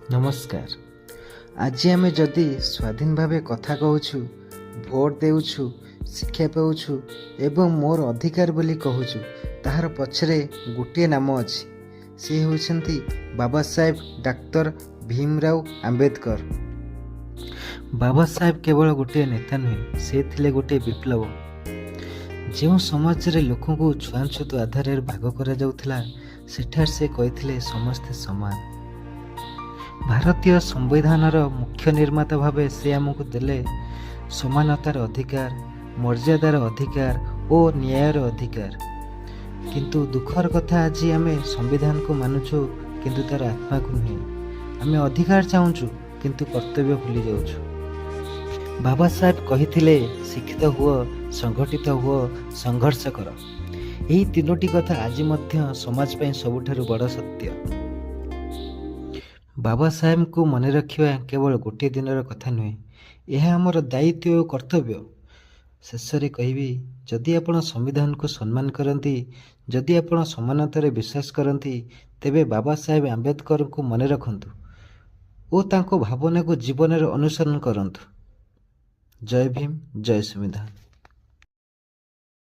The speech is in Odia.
ନମସ୍କାର। ଆଜି ଆମେ ଯଦି ସ୍ୱାଧୀନ ଭାବେ କଥା କହୁଛୁ, ଭୋଟ ଦେଉଛୁ, ଶିକ୍ଷା ପାଉଛୁ ଏବଂ ମୋର ଅଧିକାର ବୋଲି କହୁଛୁ, ତାହାର ପଛରେ ଗୋଟିଏ ନାମ ଅଛି। ସେ ହେଉଛନ୍ତି ବାବା ସାହେବ ଡାକ୍ତର ଭୀମରାଓ ଆମ୍ବେଦକର। ବାବା ସାହେବ କେବଳ ଗୋଟିଏ ନେତା ନୁହେଁ, ସେ ଥିଲେ ଗୋଟିଏ ବିପ୍ଳବ। ଯେଉଁ ସମାଜରେ ଲୋକଙ୍କୁ ଛୁଆଁଛୁତ ଆଧାରରେ ଭାଗ କରାଯାଉଥିଲା, ସେଠାରେ ସେ କହିଥିଲେ, ସମସ୍ତେ ସମାନ। ଭାରତୀୟ ସମ୍ବିଧାନର ମୁଖ୍ୟ ନିର୍ମାତା ଭାବେ ସେ ଆମକୁ ଦେଲେ ସମାନତାର ଅଧିକାର, ମର୍ଯ୍ୟାଦାର ଅଧିକାର ଓ ନ୍ୟାୟର ଅଧିକାର। କିନ୍ତୁ ଦୁଃଖର କଥା, ଆଜି ଆମେ ସମ୍ବିଧାନକୁ ମାନୁଛୁ, କିନ୍ତୁ ତାର ଆତ୍ମାକୁ ନୁହେଁ। ଆମେ ଅଧିକାର ଚାହୁଁଛୁ, କିନ୍ତୁ କର୍ତ୍ତବ୍ୟ ଭୁଲି ଯାଉଛୁ। ବାବା ସାହେବ କହିଥିଲେ, ଶିକ୍ଷିତ ହୁଅ, ସଂଗଠିତ ହୁଅ, ସଂଘର୍ଷ କର। ଏହି ତିନୋଟି କଥା ଆଜି ମଧ୍ୟ ସମାଜ ପାଇଁ ସବୁଠାରୁ ବଡ଼ ସତ୍ୟ। ବାବା ସାହେବଙ୍କୁ ମନେ ରଖିବା କେବଳ ଗୋଟିଏ ଦିନର କଥା ନୁହେଁ, ଏହା ଆମର ଦାୟିତ୍ୱ ଓ କର୍ତ୍ତବ୍ୟ। ଶେଷରେ କହିବି, ଯଦି ଆପଣ ସମ୍ବିଧାନକୁ ସମ୍ମାନ କରନ୍ତି, ଯଦି ଆପଣ ସମାନତାରେ ବିଶ୍ୱାସ କରନ୍ତି, ତେବେ ବାବା ସାହେବ ଆମ୍ବେଦକରଙ୍କୁ ମନେ ରଖନ୍ତୁ ଓ ତାଙ୍କ ଭାବନାକୁ ଜୀବନରେ ଅନୁସରଣ କରନ୍ତୁ। ଜୟ ଭୀମ, ଜୟ ସମ୍ବିଧାନ।